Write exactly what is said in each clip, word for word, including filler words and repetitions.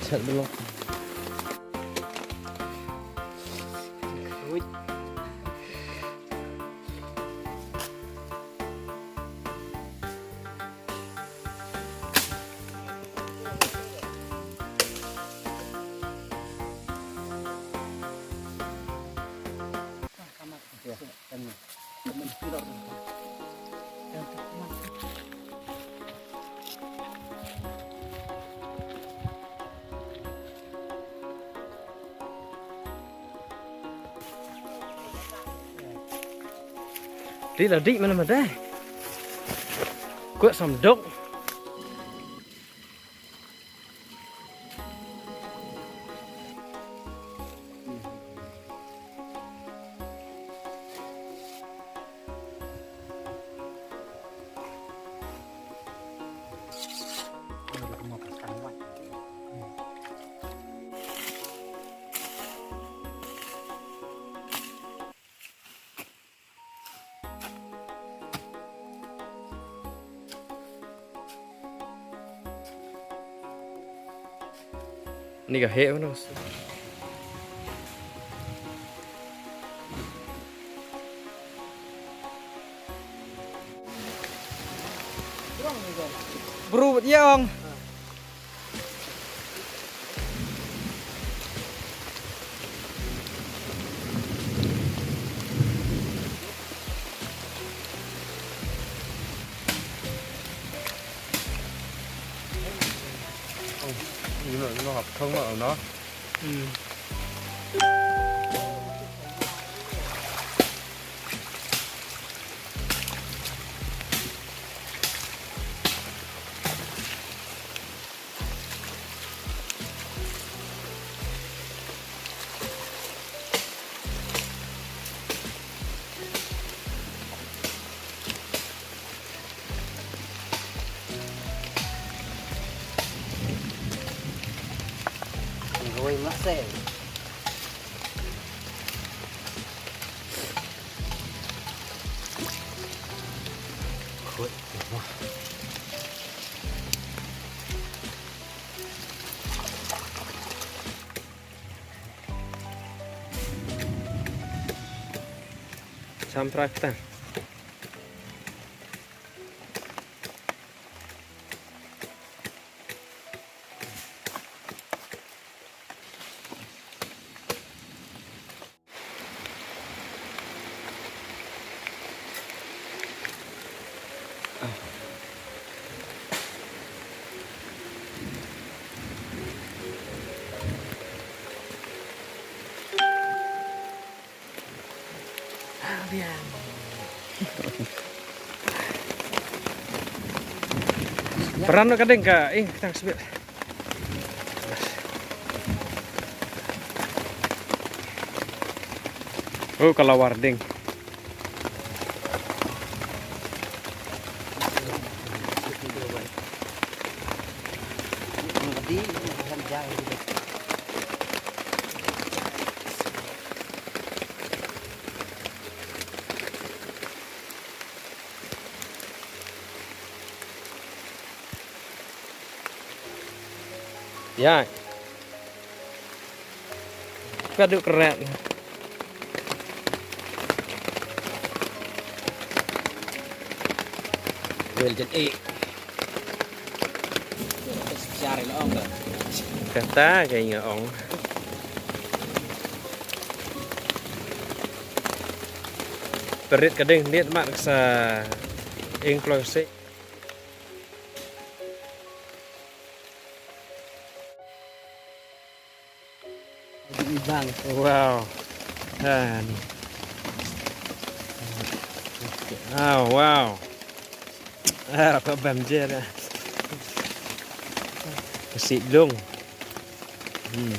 Chat belok. Dih la dih mana madai. Kuat sam dok. Ni ka heh mano. Bru bad yong. Ino, ino hap thong ma no. Hmm. Roi ma se. Khut. Samprak ta. Pran ka ding ka, eh, tang sibit. Oh, ka lawar ding. Ya. Ka duk kret. Wel jet e. Jar ila ong ka. Kata ka inga ong. Perit ka ding niat mat ka sa ing kloi si. Bang. Wow. Ah, ni. Oh, wow. Ah, ka bam je dah. Ka si dlung. Hmm.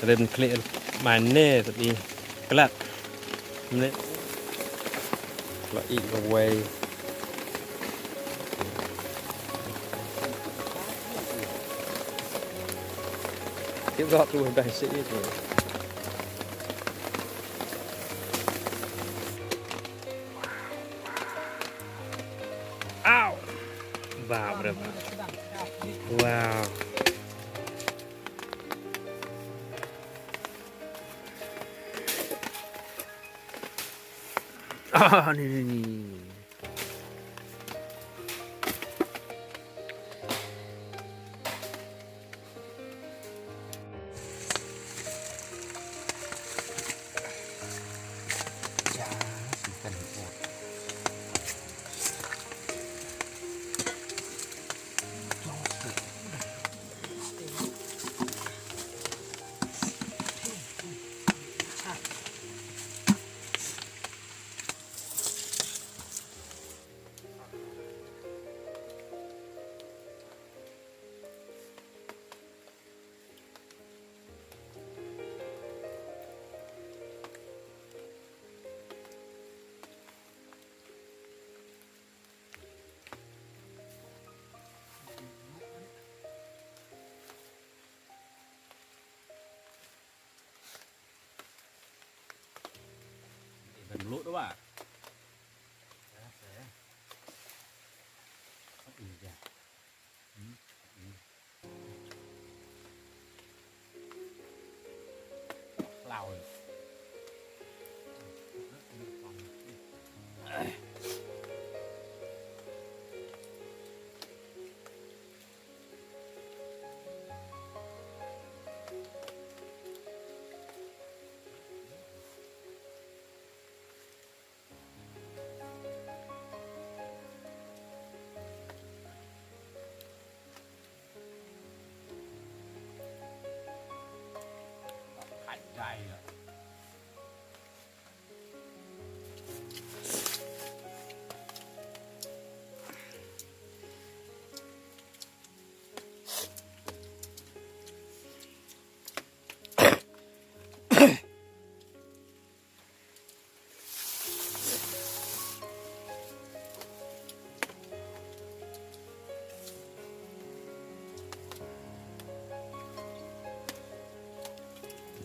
Rim klik mane tapi kelat. Mane. Kelat i kawai. Keep that to the best. Bap re bap. Wow. Ah, ni, ni, ni.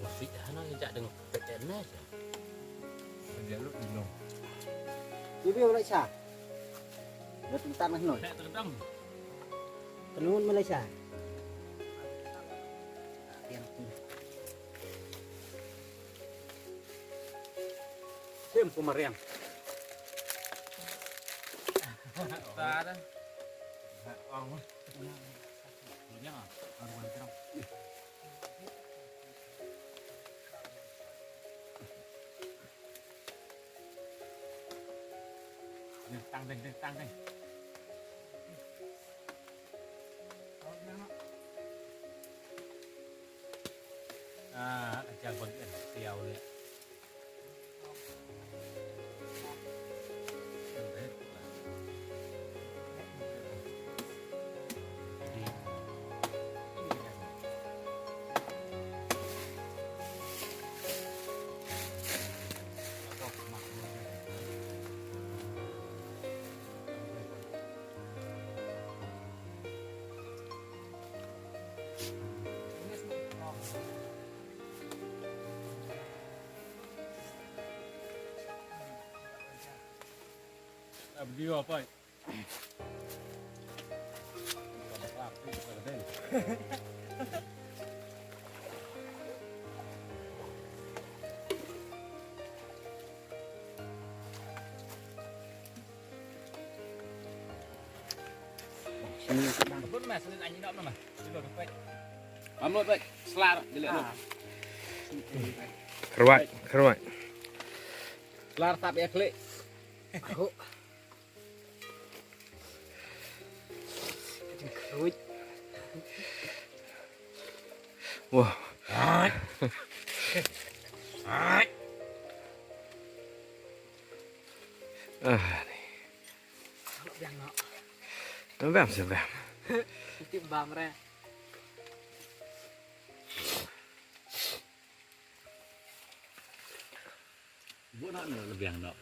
Bosik hana ngejak deng peten aja. Dia lu bingung. Ibu yang Malaysia. Dia tentang noh. Nek tentang. Penun Malaysia. Yang Sim pumariang. Tar. Ong. Punya. Baru terang. Tang deng, tang deng. Ah, aja bagi siau le. Abdi apa? Sini, Bang. Bun, Mas, sini, anjing, dok, Mas. Sini, dok, pek. Kamu, pek. Selar, dilihat, dok. Kruat, kruat. Selar, tap, ya, klik. Aku. Kruat. Wah. Ah, ni. Kalau biang, no. Biang, biang, biang. Nanti bam, re. Buat nak, nak lebih nak.